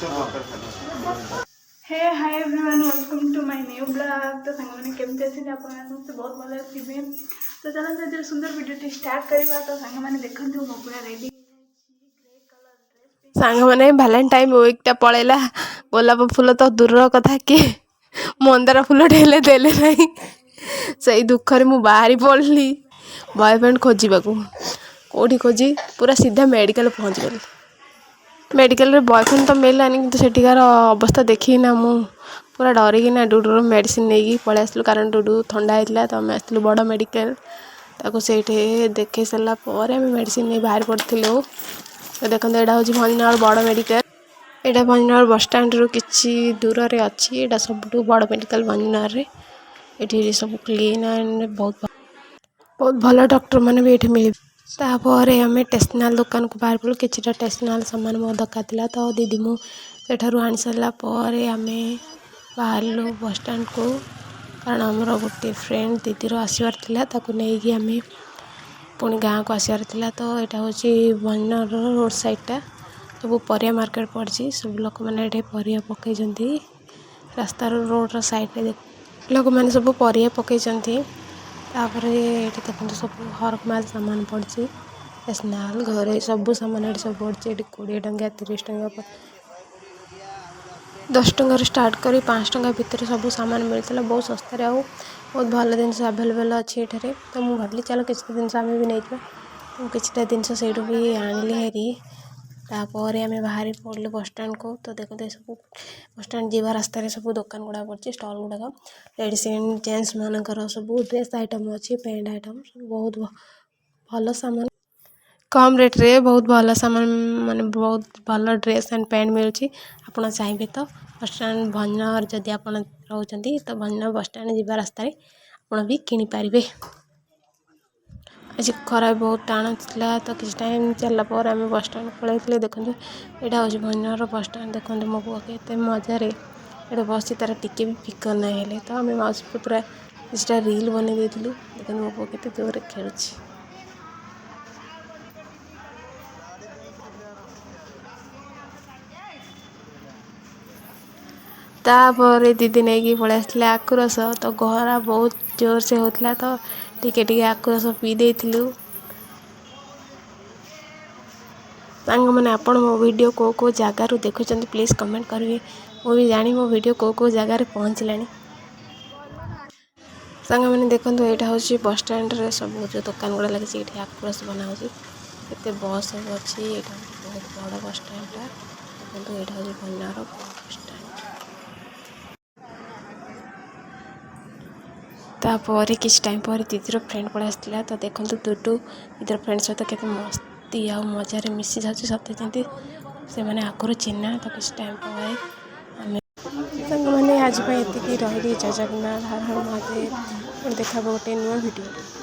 Hey, hi everyone, welcome to my new vlog। ତ ସାଙ୍ଗମାନେ, କେମିତି ଅଛନ୍ତି ଆପଣମାନେ? ସମସ୍ତେ ବହୁତ ଭଲରେ ଥିବେ। ତ ଚାଲନ୍ତୁ, ଆଜିର ସୁନ୍ଦର ଭିଡ଼ିଓଟି ଷ୍ଟାର୍ଟ କରିବା। ତ ସାଙ୍ଗମାନେ, ଦେଖନ୍ତୁ, ମୁଁ ପୁରା ରେଡ଼ି। ସାଙ୍ଗମାନେ, ଭାଲେଣ୍ଟାଇନ୍ ୱିକ୍ଟା ପଳେଇଲା। ଗୋଲାପ ଫୁଲ ତ ଦୂରର କଥା, କିଏ ମନ୍ଦାର ଫୁଲଟେ ହେଲେ ଦେଲେ ନାହିଁ। ସେଇ ଦୁଃଖରେ ମୁଁ ବାହାରି ପଡ଼ିଲି ବୟଫ୍ରେଣ୍ଡ ଖୋଜିବାକୁ। କେଉଁଠି ଖୋଜି ପୁରା ସିଧା ମେଡ଼ିକାଲ ପହଞ୍ଚିଗଲି। ମେଡ଼ିକାଲରେ ବୟଫ୍ରେଣ୍ଡ ତ ମିଳିଲାନି, କିନ୍ତୁ ସେଠିକାର ଅବସ୍ଥା ଦେଖିକିନା ମୁଁ ପୁରା ଡରିକିନା ଡୁଡୁର ମେଡ଼ିସିନ ନେଇକି ପଳେଇ ଆସିଲୁ, କାରଣ ଡୁଡୁ ଥଣ୍ଡା ହେଇଥିଲା। ତ ଆମେ ଆସିଥିଲୁ ବଡ଼ ମେଡ଼ିକାଲ। ତାକୁ ସେଇଠି ଦେଖେଇ ସାରିଲା ପରେ ଆମେ ମେଡ଼ିସିନ ନେଇ ବାହାରି ପଡ଼ିଥିଲୁ। ତ ଦେଖନ୍ତୁ, ଏଇଟା ହେଉଛି ଭଞ୍ଜନଗର ବଡ଼ ମେଡ଼ିକାଲ। ଏଇଟା ଭଞ୍ଜନଗର ବସଷ୍ଟାଣ୍ଡରୁ କିଛି ଦୂରରେ ଅଛି। ଏଇଟା ସବୁଠୁ ବଡ଼ ମେଡ଼ିକାଲ ଭଞ୍ଜନଗରରେ। ଏଠି ସବୁ କ୍ଲିନ୍ ଆଣ୍ଡ ବହୁତ ବହୁତ ଭଲ ଡକ୍ଟରମାନେ ବି ଏଠି ମିଳିବେ। ତାପରେ ଆମେ ଷ୍ଟେସନାରୀ ଦୋକାନକୁ ବାହାରି ପଡ଼ିଲୁ। କିଛିଟା ଷ୍ଟେସନାରୀ ସାମାନ ମୋର ଦରକାର ଥିଲା, ତ ଦିଦି ମୁଁ ସେଠାରୁ ଆଣି ସାରିଲା ପରେ ଆମେ ବାହାରିଲୁ ବସଷ୍ଟାଣ୍ଡକୁ, କାରଣ ଆମର ଗୋଟିଏ ଫ୍ରେଣ୍ଡ ଦିଦିର ଆସିବାର ଥିଲା। ତାକୁ ନେଇକି ଆମେ ପୁଣି ଗାଁକୁ ଆସିବାର ଥିଲା। ତ ଏଇଟା ହେଉଛି ଭଞ୍ଜନଗରର ରୋଡ଼ ସାଇଡ଼ଟା। ସବୁ ପରିବା ମାର୍କେଟ ପଡ଼ିଛି। ସବୁ ଲୋକମାନେ ଏଠି ପରିବା ପକାଇଛନ୍ତି। ରାସ୍ତାର ରୋଡ଼ର ସାଇଡ଼ରେ ଲୋକମାନେ ସବୁ ପରିବା ପକାଇଛନ୍ତି। ତାପରେ ଏଠି ଦେଖନ୍ତୁ, ସବୁ ହରକ ମାଲ ସାମାନ ପଡ଼ିଛି। ଷ୍ଟେସନାରୀ, ଘରେ ସବୁ ସାମାନ ଏଠି ସବୁ ପଡ଼ିଛି। ଏଠି 20 ଟଙ୍କା, 30 ଟଙ୍କା, 10 ଟଙ୍କାରୁ ଷ୍ଟାର୍ଟ କରି 5 ଟଙ୍କା ଭିତରେ ସବୁ ସାମାନ ମିଳିଥିଲା। ବହୁତ ଶସ୍ତାରେ ଆଉ ବହୁତ ଭଲ ଜିନିଷ ଆଭେଲେବଲ୍ ଅଛି ଏଠାରେ। ତ ମୁଁ ଭାବିଲି, ଚାଲ କିଛି ଜିନିଷ ଆମେ ବି ନେଇଯିବା। ତ କିଛିଟା ଜିନିଷ ସେଇଠୁ ବି ଆଣିଲି ହେରି। ତାପରେ ଆମେ ବାହାରି ପଡ଼ିଲୁ ବସଷ୍ଟାଣ୍ଡକୁ। ତ ଦେଖନ୍ତୁ, ଏସବୁ ବସଷ୍ଟାଣ୍ଡ ଯିବା ରାସ୍ତାରେ ସବୁ ଦୋକାନ ଗୁଡ଼ାକ ପଡ଼ିଛି, ଷ୍ଟଲ୍ ଗୁଡ଼ାକ। ଲେଡ଼ିସ୍ ଆଣ୍ଡ ଜେଣ୍ଟସ୍ ମାନଙ୍କର ସବୁ ଡ୍ରେସ୍ ଆଇଟମ୍ ଅଛି, ପ୍ୟାଣ୍ଟ ଆଇଟମ୍ ସବୁ। ବହୁତ ଭଲ ସାମାନ, କମ୍ ରେଟ୍ରେ ବହୁତ ଭଲ ସାମାନ, ମାନେ ବହୁତ ଭଲ ଡ୍ରେସ୍ ଆଣ୍ଡ ପ୍ୟାଣ୍ଟ ମିଳୁଛି। ଆପଣ ଚାହିଁବେ ତ ବସଷ୍ଟାଣ୍ଡ ଭଞ୍ଜନଗର ଯଦି ଆପଣ ରହୁଛନ୍ତି, ତ ଭଞ୍ଜନଗର ବସଷ୍ଟାଣ୍ଡ ଯିବା ରାସ୍ତାରେ ଆପଣ ବି କିଣିପାରିବେ। ଆଜି ଖରା ବହୁତ ଟାଣ ଥିଲା, ତ କିଛି ଟାଇମ୍ ଚାଲିଲା ପରେ ଆମେ ବସଷ୍ଟାଣ୍ଡ ପଳାଇଥିଲେ। ଦେଖନ୍ତୁ, ଏଇଟା ହେଉଛି ଭଞ୍ଜନଗର ବସଷ୍ଟାଣ୍ଡ। ଦେଖନ୍ତୁ, ମୋ ପୁଅ କେତେ ମଜାରେ ଏଇଟା ବସିଛି, ତାର ଟିକେ ବି ଫିକର ନାହିଁ। ହେଲେ ତ ଆମେ ମାଉସୀ ପୁତୁରା କିଛିଟା ରିଲ୍ ବନେଇ ଦେଇଥିଲୁ। ଦେଖନ୍ତୁ, ମୋ ପୁଅ କେତେ ଜୋରରେ ଖେଳୁଛି। ତାପରେ ଦିଦି ନେଇକି ପଳେଇ ଆସିଥିଲେ ଆଖୁ ରସ। ତ ଖରା ବହୁତ ଜୋରସେ ହେଉଥିଲା, ତ ଟିକେ ଟିକେ ଆଖୁ ରସ ପିଇ ଦେଇଥିଲୁ। ସାଙ୍ଗମାନେ, ଆପଣ ମୋ ଭିଡ଼ିଓ କେଉଁ କେଉଁ ଜାଗାରୁ ଦେଖୁଛନ୍ତି, ପ୍ଲିଜ୍ କମେଣ୍ଟ କରିବେ। ମୁଁ ବି ଜାଣି ମୋ ଭିଡ଼ିଓ କେଉଁ କେଉଁ ଜାଗାରେ ପହଞ୍ଚିଲାଣି। ସାଙ୍ଗମାନେ, ଦେଖନ୍ତୁ, ଏଇଟା ହେଉଛି ବସଷ୍ଟାଣ୍ଡରେ ସବୁ ଯେଉଁ ଦୋକାନ ଗୁଡ଼ା ଲାଗିଛି। ଏଇଠି ଆଖୁ ରସ ବନା ହେଉଛି। କେତେ ବସ୍ ସବୁ ଅଛି। ଏଇଟା ହେଉଛି ବହୁତ ବଡ଼ ବସଷ୍ଟାଣ୍ଡଟା। ଦେଖନ୍ତୁ, ଏଇଟା ହେଉଛି ଭଞ୍ଜନଗର ବସଷ୍ଟାଣ୍ଡ। ତାପରେ କିଛି ଟାଇମ୍ ପରେ ଦିଦିର ଫ୍ରେଣ୍ଡ ପଳେଇ ଆସିଥିଲା। ତ ଦେଖନ୍ତୁ, ଡୁଡୁ ଦିଦିର ଫ୍ରେଣ୍ଡ ସହିତ କେତେ ମସ୍ତି ଆଉ ମଜାରେ ମିଶି ଯାଉଛି, ସତେ ଯେମିତି ସେମାନେ ଆଗରୁ ଚିହ୍ନା। ତ କିଛି ଟାଇମ୍ ପରେ ଆମେ ସାଙ୍ଗମାନେ, ଆଜି ପାଇଁ ଏତିକି ରହିଲି। ଜୟ ଜଗନ୍ନାଥ, ହର ହର ମହାଦେବ। ପୁଣି ଦେଖା ହେବ ଗୋଟେ ନୂଆ ଭିଡ଼ିଓରେ।